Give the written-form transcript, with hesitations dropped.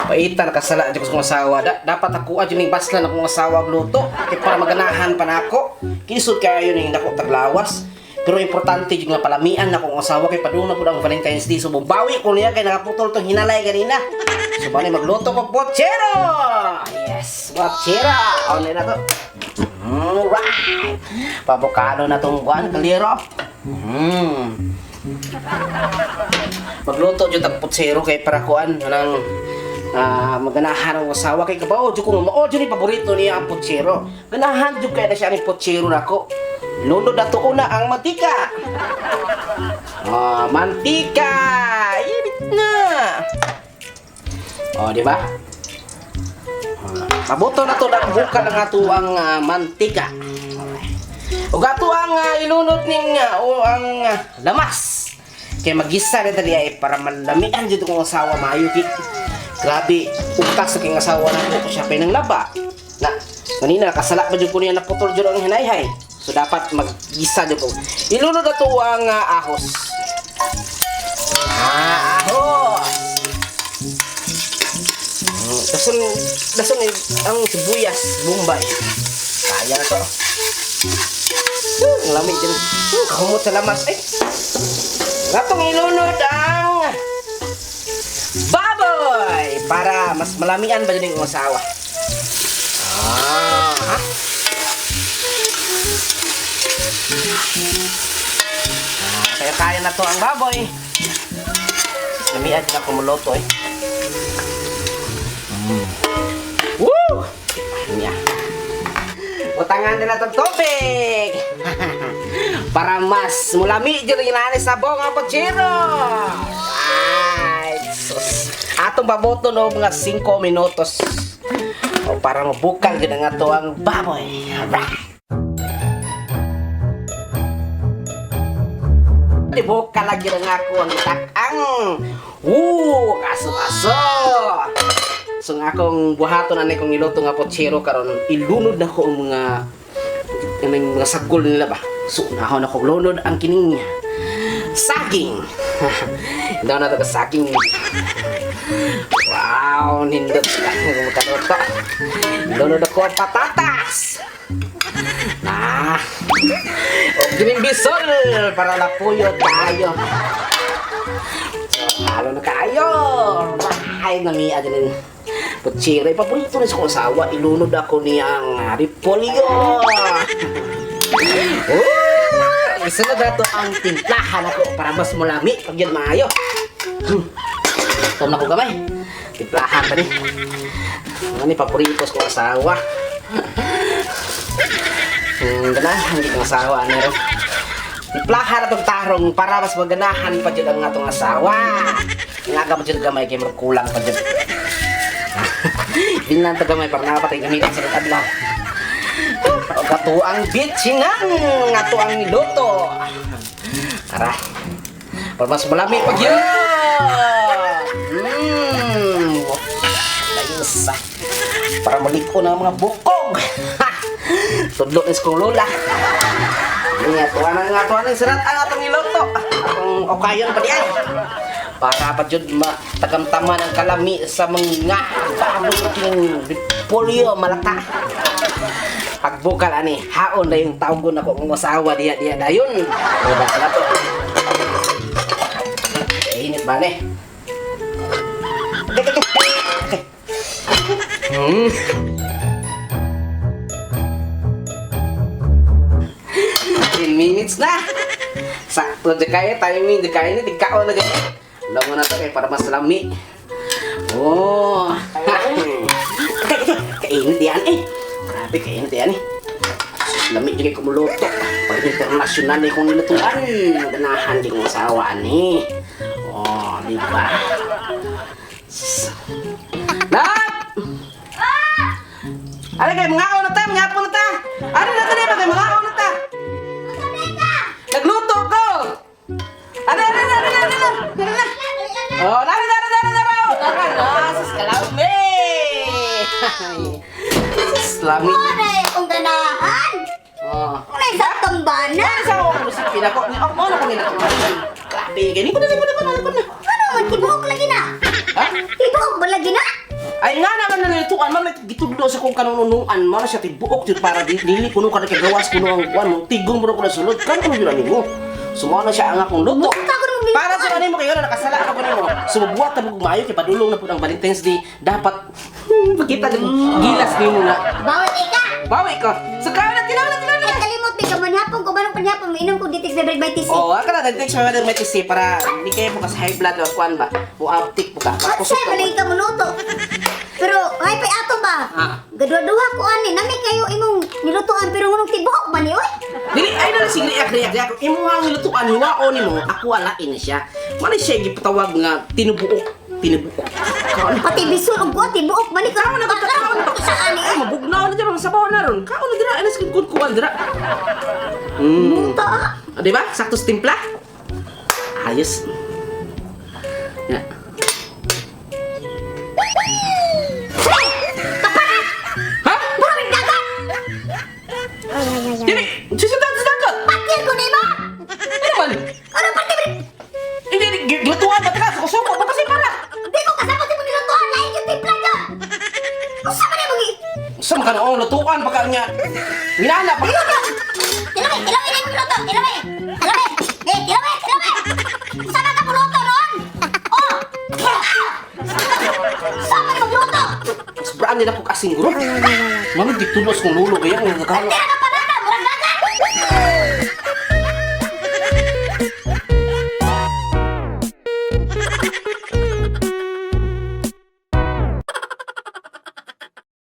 Paita nakasala jud ko sa akong asawa. Dapat ako adyo ning baslan akong asawa gluto kay para maganahan pa nako. Kisod kayo ning dako taglawas. Pero importante jud nga palamian na akong asawa kay padung na pud ang Valentine's Day. So bubawi ko niya kay nakaputol tong hinalay ganina. So bani magluto ko pochero. Yes, pochero. On na to. Alright. Pabokado na tong buwan, kaliro. Magluto jud tag pochero kay para kuan nang maganahan ang asawa kay kabaw jud ko nga mao jud ni paborito niya ang pochero. Ganahan jud kay na siya ni pochero nako. Lunod na to una ang mantika. Ah, mantika. Init na. Oh, di ba? Mabuto na to ng bukal ang ato ang mantika. Ug ato ang ilunod ning o ang lamas. Kay magisa na dali ay para malamian jud kong asawa maayo kay grabe ukas sa king asawa na ko siya pa ng laba. Na kanina kasala pa jud ko niya naputol jud ang hinayhay. So dapat maggisa jud ko. Ilunod ato ang ahos. Ah, ahos. Dason dason ang sibuyas Bombay. Kaya na to. Ang lamig din. Kahumot sa lamas. Ay! Katong ilunod ang baboy! Para mas malamian ba din yung asawa. Ah, ha? Ah, kaya kaya na to ang baboy. Lamian din ako muluto eh. Woo! Niya. Butangan nila itong tubig. Para mas mulami dyan ang inani sa nga pochero. Ay, sus. Atong baboto no mga 5 minutos. O para mabukal dyan ang ato ang baboy. Alright. Bukal lagi ang ako ang takang. Woo! Kaso-kaso! So nga akong buhaton anay kong iluto nga pochero karon ilunod na ko ang mga kanang mga sagol nila ba. So unahon ako lunod ang kining saging. Daw na to ka saging. Wow, nindot ka makaluto. Lunod ako ang patatas. Na. O kining bisol para lapuyo tayo. So, halo na kayo. Ay, namiya din Putsira. Paborito na sa kong asawa. Ilunod ako niyang repolyo. Oh, isunod na to ang timplahan ako para mas mulami pag yun maayo. Tom na ko gamay. Timplahan pa ni. Ano ni paborito sa kong asawa. Ganahan hindi kong asawa. Ano ro? Timplahan na tong tarong para mas maganahan pa dyan ang atong asawa. Nga ka pa dyan gamay kay magkulang pa dyan. Binlan to gamay para napatay gamitin sa adlaw. O katuang bitsingan nga tuang niluto. Tara. Para mas malami pag yun. Ayos ah. Para maliko na ang mga bukog. Ha! Tudlo ni kong lola. Nga tuwa na nga tuwa na sirat ang atong niluto. Atong okayon pa di ay. Para pa jud matagamtaman ang kalami sa mga baboy king polio malata. Pagbukal ani, haon na yung tawgon ako kung asawa diya diya dayon. Udah na to. Init ba ni? Okay. 10 minutes na. Sakto di kaya timing di kaya ni di kaon na ganyan. Alam mo na to kay para mas lami. Oh. Kainit yan eh. Grabe kainit yan eh. Lami di kay kumuluto. Pag international eh kung nilutuan. Ganahan di kong asawa ni. Oh, di ba? Love! Ano kay mga na ta, mga na ta. Ano na ta kay mga na ta. Nagluto ko. Ano ano ano ano ano ano ano. Oh, nara nara nara nara. Nara nara, sus kalami. Sus lami. Wala akong ganahan. Oh. Wala sa tambana. Ano sa ako musik pinako ni oh, mo na ko nila. Grabe, gani ko na ko na ko na ko na. Ano man tibuok lagi na? Ha? Tibuok ba lagi na? Ay nga naman nalituan, ma'am, gitudlo sa kong kanununuan, ma'am, siya tibuok jud para dili kuno ka kagawas kuno ang kuan mo, tigong mo ko na sulod, kan kuno yun nimo. Sumuha na siya ang akong luto. Muta ko nung Para sa kanimo kayo na nakasala ako nimo. Sumubuhat na mo maayo kay padulong na pud ang Valentine's Day, dapat makita jud gilas nimo na. Bawal ka. Bawi ko. So kaon na tilaw na tilaw na. Ay kalimot may kamanhapon ko manong panhapon mainom ko dito sa break by TC. Oh, ka na text mo may TC para di kayo po ka sa high blood o kuan ba. Mo uptick po ka. At siya, malay ka muluto. Pero, ay pay ato ba? Ah. Gadwa-duha ko ani, nami kayo imong nilutuan pero ngunong tibuok man ni oy. Dili ay na sige react react react. Imo nga ang nilutuan hiwaon nimo, ako alain na siya. Man siya gipatawag nga tinubuok, tinubuok. Kaon Pati bisol og kuan tibuok man ni kaon na ka kaon na Sa ani Ay oy. mabugnaw na dyan mga sabaw na ron. Kaon na dira anas kun kuan dira. Muta. Ah. Ah, di ba? Sakto sa timpla. Ayos. Ya. Hey! Kapara! Ha? Buraming dagat! Dili, susunod sa dagat. Patil ko nimo! Ano man? Ano pati bre? Hindi, gilutuan ba ka? Suko ba kasi para? Di ko kasabot imong nilutuan lain yung timpla dyan. Usa man imong Sa mga noong lutuan pa ka niya. Ginana pa. Tilaway, tilaway na imong luto, tilaway. Tilaway. Eh, tilaway, tilaway. Usa man ka muluto roon? Oh! Ah! Usa man imong luto? Sobraan nila ko kasing guro. Mami, di tulos kong lulo kaya. Ang nagkakalo. Tira ka